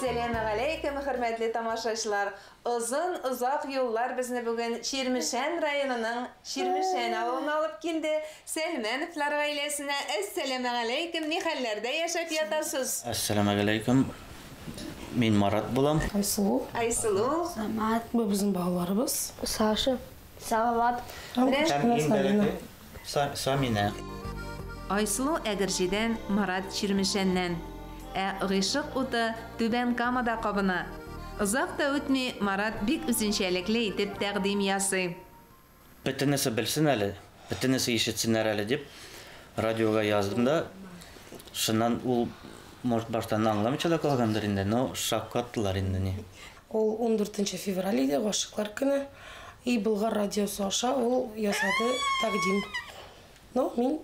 Әссәламегаләйкем, хөрмәтле тамашачылар! Озын озак юллар безне бүген Чирмешән районының Чирмешән авылына алып килде. Сәлмәновлар гаиләсенә әссәламегаләйкем, ни хәлләрдә яшәп ятасыз? Әссәламегаләйкем. Мин Марат булам. Айсылу. Айсылу. Самат. Бу безнең балаларыбыз. Саша. Салават. Һәм иң бәләкәй Саминә. Айсылу Әгерҗедән, Марат Чирмешәннән. Ә гыйшык уты Түбән Камада кабына. Озак та үтми, Марат бик үзенчәлекле итеп тәкъдим ясый. Бөтенесе белсен әле, бөтенесе ишетсеннәр әле дип, радиога яздым да, шуннан ул, может, баштан аңламыйча да калгандыр инде, но шаккаттылар инде ни. Ул 14 февраль иде, гашыйклар көне. И Болгар радиосы аша ул ясады тәкъдим. Ну, мин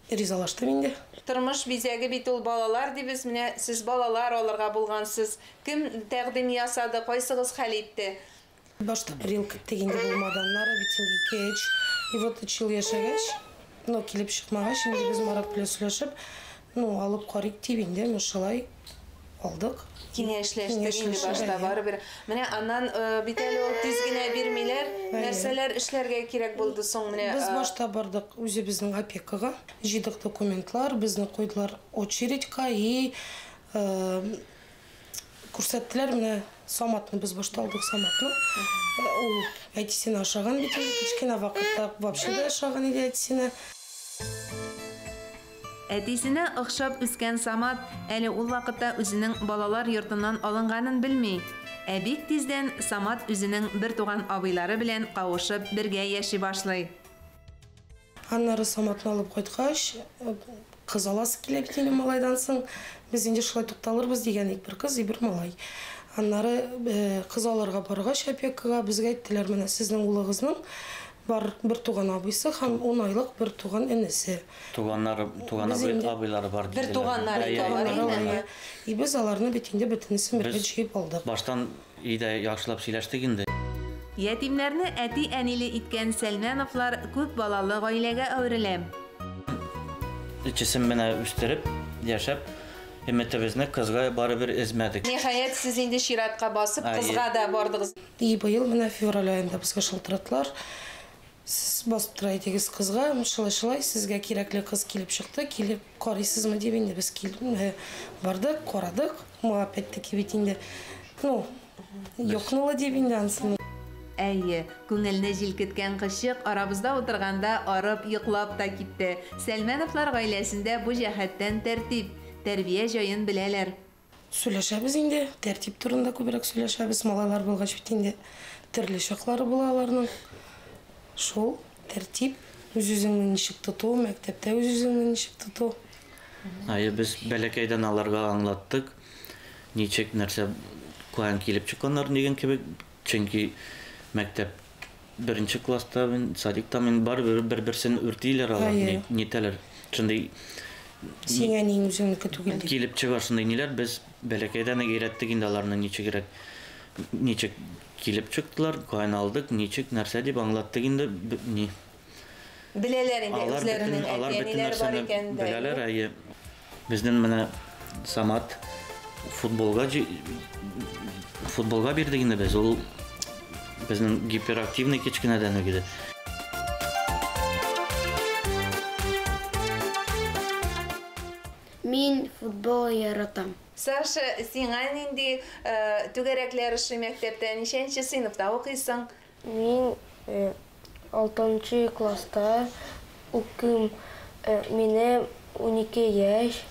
ризалаштым инде. Тормыш бизәге бит ул балалар дибез, менә сез балалар алырга булгансыз. Кем тәкъдим ясады, кайсыгыз хәл итте? Башта бер ел көттек инде булмады, аннары бит инде ике, өч. И вот өч ел яшәгәч, ну, килеп чыкмагач, инде без Марат белән сөйләшеп, ну, алып карыйк дип инде, менә шулай алдык. Киңәшләштек инде башта барыбер. Менә аннан бит әле ул тиз генә бирмиләр. Нәрсәләр эшләргә кирәк булды соң менә? Без башта бардык үзебезнең опекага, җыйдык документлар, безне куйдылар очередька и күрсәттеләр менә Саматны, без башта алдык Саматны. Ул әтисенә ошаган бит инде, кечкенә вакытта вообще да ошаган иде әтисенә. Әтисенә охшап үскән Самат әле ул вакытта үзенең балалар йортыннан алынганын белми. Ә бик тиздән Самат үзенең бертуган абыйлары белән кавышып бергә яши башлый. Аннары Саматны алып кайткач, кыз аласы килә бит инде малайдан соң. Без инде шулай тукталырбыз дигән идек, бер кыз и бер малай. Аннары кыз алырга баргач опекага безгә әйттеләр, менә сезнең улыгызның бар бертуган абыйсы һәм ун айлык бертуган энесе. Туганнары, туган Без абый, инде- абыйлары бар Бер диделәр. туганнары Әйе, алар, бер әйе. туганнар. И без аларны бит инде бөтенесен бергә Без җыеп алдык. Баштан өйдә яхшылап сөйләштек инде. Ятимнәрне әти-әниле иткән Сәлмәновлар күп балалы гаиләгә әверелә. Өчесен менә үстереп, яшәп, өметебезне кызга барыбер өзмәдек. Ниһаять, сез инде чиратка басып, Әйе. кызга да бардыгыз. И быел менә февраль аенда безгә шалтыраттылар. Сез басып тора идегез кызга, шулай-шулай, сезгә кирәкле кыз килеп чыкты, килеп карыйсызмы дип инде без килеп бардык, карадык. Мы опять-таки бит инде, ну, йокнула дип инде ансын. Әйе, күңелне җилкеткән кызчык арабызда утырганда арып йоклап та китте. Сәлмәновлар гаиләсендә бу җәһәттән тәртип, тәрбия җаен беләләр. Сөйләшәбез инде, тәртип турында күбрәк сөйләшәбез. Малайлар булгач бит инде төрле чаклары була аларның. Шул тәртип, үз-үзеңне ничек тоту, мәктәптә үз-үзеңне ничек тоту. Әйе, без бәләкәйдән аларга аңлаттык, ничек нәрсә каян килеп чыкканнар дигән кебек. Чөнки мәктәп беренче класста, мин, садикта мин барыбер бер-берсен үртиләр алар, Әйе. нитәләр. Шундый Синең әниең үзеңнеке түгел дип. килеп чыга шундый ниләр, без бәләкәйдән үк өйрәттек инде аларны ничегрәк, ничек килеп чыктылар, каян алдык, ничек, нәрсә дип аңлаттык инде, ни. Беләләр инде Алар үзләренең бөтен, алар бөтен әти-әниләре бар нәрсәне икәнен дә. беләләр, әйе. Безнең менә Самат футболга футболга бирдек инде без. Ул безнең гиперактивный кечкенәдән үк иде. Мин футбол яратам. Саша, сиңа нинди түгәрәкләр ошый мәктәптә? Ничәнче сыйныфта укыйсың? Мин 6 класста укыйм. Минем 12 яшь.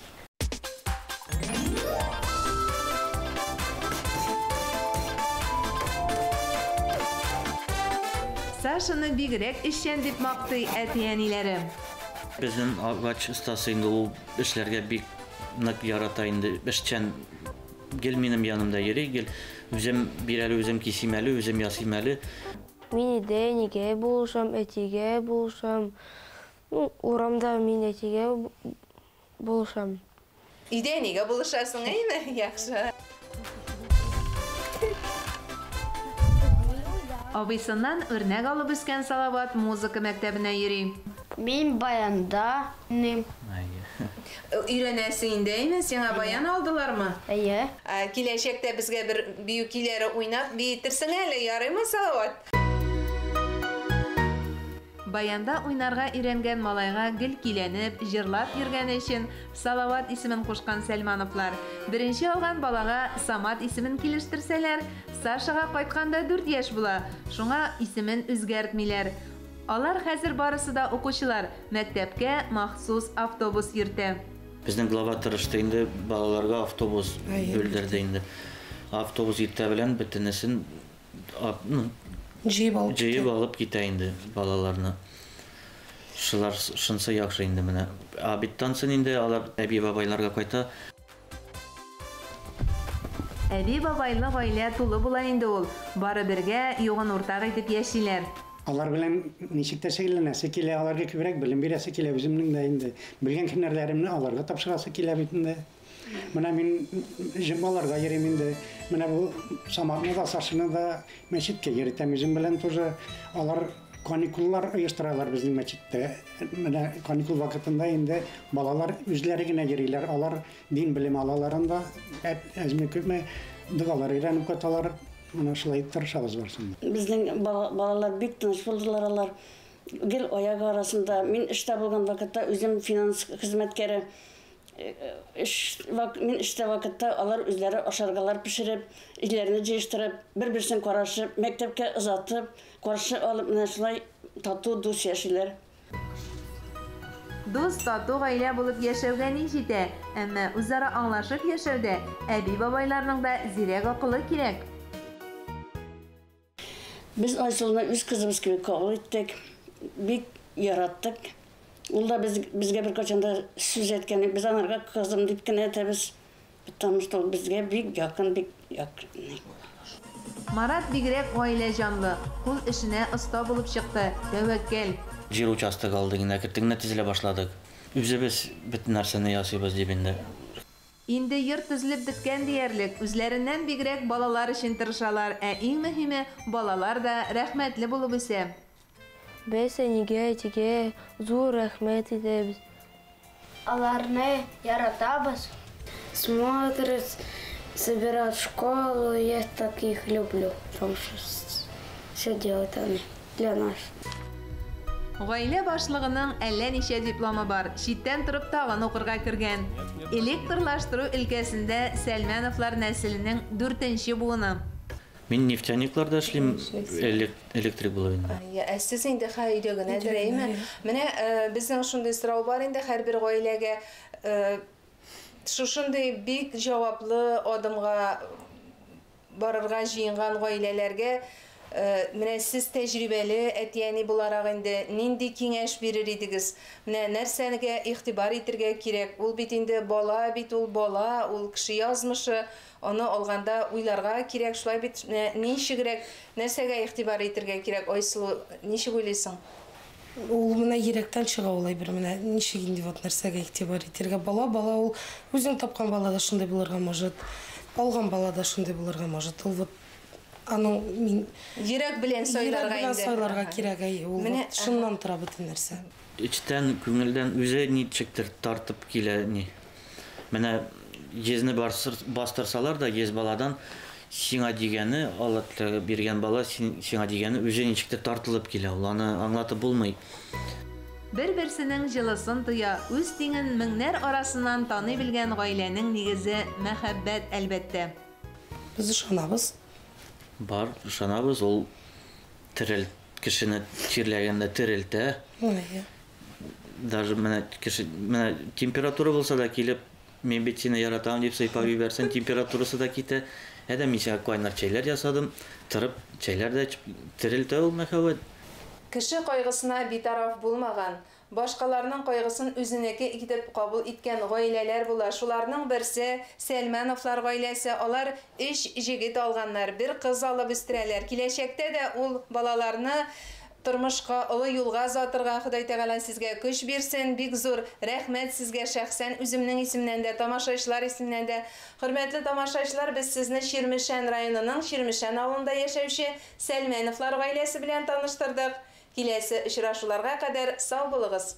Сашаны бигрәк эшчән дип мактый әти-әниләре. Безнең агач остасы инде ул эшләргә бик нык ярата инде. Эшчән гел минем янымда йөри, гел үзем бир әле, үзем кисим әле, үзем ясыйм әле. Мин өйдә әнигә булышам, әтигә булышам. Ну, урамда мин әтигә булышам. Өйдә әнигә булышасың, әйме? Яхшы. Абыйсыннан үрнәк алып үскән Салават музыка мәктәбенә йөри. Мин баянда уйныйм. Өйрәнәсең инде, әйме? Сиңа баян алдылармы? Әйе. Киләчәктә безгә бер бию көйләре уйнап биетерсең әле, ярыймы, Салават? Баянда уйнарга өйрәнгән малайга гел көйләнеп, җырлап йөргәне өчен Салават исемен кушкан Сәлмановлар. Беренче алган балага Самат исемен килештерсәләр, Сашага кайтканда 4 яшь була, шуңа исемен үзгәртмиләр. Алар хәзер барысы да укучылар, мәктәпкә махсус автобус йөртә. Безнең глава тырышты инде, балаларга автобус бүлдерде инде. Автобус иртә белән бөтенесен җыеп алып китә инде балаларны. Шулар шунсы яхшы инде менә. Обедтан соң инде алар әби-бабайларга кайта. Әби-бабайлы гаилә тулы була инде ул. Бары бергә, югын уртак итеп яшиләр. Алар белән ничек тә шөгыльләнәсе килә, аларга күбрәк белем бирәсе килә, үземнең дә инде белгән һөнәрләремне аларга тапшырасы килә бит инде. Менә мин җомгаларга йөрим инде. Менә бу Саматны да, Сашаны да мәчеткә йөртәм үзем белән тоже. Алар каникуллар оештыралар безнең мәчеттә. Менә каникул вакытында инде балалар үзләре генә йөриләр. Алар дин белем алалар анда, әзме-күпме догалар өйрәнеп кайталар. Менә шулай тырышабыз барсын. Безнең балалар бик тыныч булдылар алар. Гел аяк арасында. Мин эштә булган вакытта үзем финанс хезмәткәре. Мин эштә вакытта алар үзләре ашаргалар пешереп, өйләрен җыештырып, бер-берсен карашып, мәктәпкә озатып, каршы алып, менә шулай тату дус яшиләр. Дус, тату гаилә булып яшәүгә ни җитә, әмма үзара аңлашып яшәүдә әби-бабайларның да зирәк акылы кирәк. Без Айсылуны үз кызыбыз кебек кабул иттек, бик яраттык. Ул да безгә беркайчан да сүз әйткән, без анарга кызым дип кенә әйтәбез, потому что ул безгә бик якын, бик якын. Марат бигрәк гаилә җанлы, кул эшенә оста булып чыкты, тәвәккәл. Җир участогы алдык инде, әкрен генә төзелә башладык. Үзебез бөтен нәрсәне ясыйбыз дип инде. Инде йорт төзелеп беткән диярлек, үзләреннән бигрәк балалар өчен тырышалар, ә иң мөһиме, балалар да рәхмәтле булып үсә. Без әнигә, әтигә зур рәхмәт итәбез. Аларны яратабыз. Смотрят, собирают школу, я таких люблю, потому что все делают они для нас. Гаилә башлыгының әллә ничә дипломы бар, читтән торып тагын укырга кергән. Электрлаштыру өлкәсендә Сәлмәновлар нәселенең 4нче буыны. Мин нефтяникларда эшлим, электрик булып инде. Ә сез инде өйдә генә дөрәйме? Менә безнең шундый сорау бар инде һәрбер гаиләгә. Шушындый бик җаваплы адымга барырга җыенган гаиләләргә менә сез тәҗрибәле әти-әни буларак инде нинди киңәш бирер идегез? Менә нәрсәгә игътибар итәргә кирәк? Ул бит инде бала, бит ул бала, ул кеше язмышы, аны алганда уйларга кирәк. Шулай бит, менә ничегрәк, нәрсәгә игътибар итәргә кирәк? Айсылу, ничек уйлыйсың? Ул менә йөрәктән чыга ул әйбер, менә ничек инде вот нәрсәгә игътибар итәргә? Бала, бала ул үзең тапкан бала да шундый булырга может, алган бала да шундый булырга может. Ул вот аның мин йөрәк белән сайларга инде. Сайларга кирәк, әй, ул шуннан тора бөтен нәрсә. Эчтән, күңелдән үзе ничектер тартып килә ни. Менә йөзне бастырсалар да, йөз баладан сиңа дигәне, Алла Тәгалә биргән бала сиңа дигәне үзе ничектер тартылып килә. Ул аны аңлатып булмый. Бер-берсенең җылысын тоя, үз тиңен меңнәр арасыннан таный белгән гаиләнең нигезе мәхәббәт, әлбәттә. Без ышанабыз. Бар, ышанабыз, ул терел, кешене чирләгәндә терелтә. Даже менә кеше, менә температура булса да килеп, мин бит сине яратам дип сыйпап җибәрсәң, температурасы да китә. Әдә мин сиңа кайнар чәйләр ясадым, торып чәйләр дә эчеп, терелтә ул мәхәббәт. Кеше кайгысына битараф булмаган, башкаларның кайгысын үзенеке итеп кабул иткән гаиләләр була. Шуларның берсе Сәлмәновлар гаиләсе. Алар 3 җегет алганнар, бер кыз алып үстерәләр. Киләчәктә дә ул балаларны тормышка, олы юлга озатырга Ходай Тәгалә сезгә көч бирсен. Бик зур рәхмәт сезгә шәхсән үземнең исемнән дә, тамашачылар исеменнән дә. Хөрмәтле тамашачылар, без сезне Чирмешән районының Чирмешән авылында яшәүче Сәлмәновлар гаиләсе белән таныштырдык. Киләсе очрашуларга кадәр сау булыгыз!